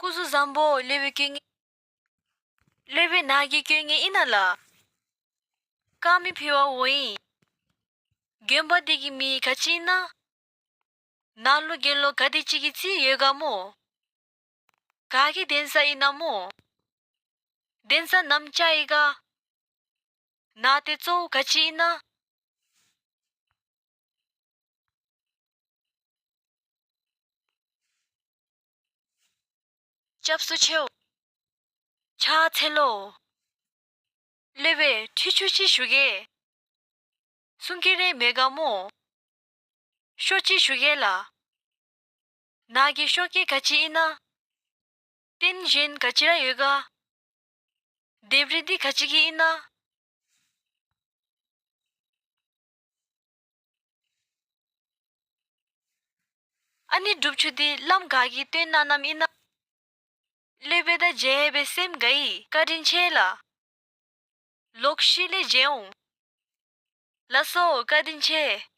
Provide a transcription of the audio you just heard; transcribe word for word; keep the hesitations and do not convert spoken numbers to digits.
སྐུ་གཟུགས་བཟང་པོ་སློབ་དཔོན་སྐྱོན་ངེས། སློབ་དཔོན་ནགས་ཀྱི་སྐྱོན་ངེས་ཡིན་ན་ལ། དཀར་མེ་ཕུལ་བ་འོ་ཡིན། དགོན་པ་འདི་གི་མི་ག་ཅི་ཡིན་ན། ནགས་ལུ་དགེ་ལུ་ག་དེ་ཅིག་གི་རྩིས་ཡོད་ག་མོ། ག་གི་གདན་ས་ཡིན་ན་མོ། གདན་ས་ནམ་བཅའ་ཡི་ག། ནགས་དེ་གཙོ་བོ་ག་ཅི་ཡིན་ན། སྐྱབས་སུ་མཆིའོ། ཕྱག་འཚལ་ལོ། སློབ་དཔོན་ཁྲི་ཆུ་ཅི་ཞུ་གེ། གསུང་གི་རེ་མེད་ག་མོ། ཤོ་ཅི་ཞུ་གེ་ལ། ནགས་ཀྱི་ཤོ་སྐྱེས་ག་ཅི་ཡིན་ན། རྟེན་གཞན་ག་ཅི་ར་ཡོད་ག། ལྡེབས་རིས་འདི་ག་ཅི་གི་ཡིན་ན། ཨ་ནི་སྒྲུབ་ཆུ་འདི་བླམ་ག་གིས་བཏོན་གནང་གནངམ་ཡིན་ན། སློབ་དཔོན་དང་མཇལ་བའི་སེམས་དགའ་ཡི་བཀའ་དྲིན་ཆེ་ལ། ལོག་ཤི་ལས་མཇལ་འོང་། ལགས་སོ་བཀའ་དྲིན་ཆེ།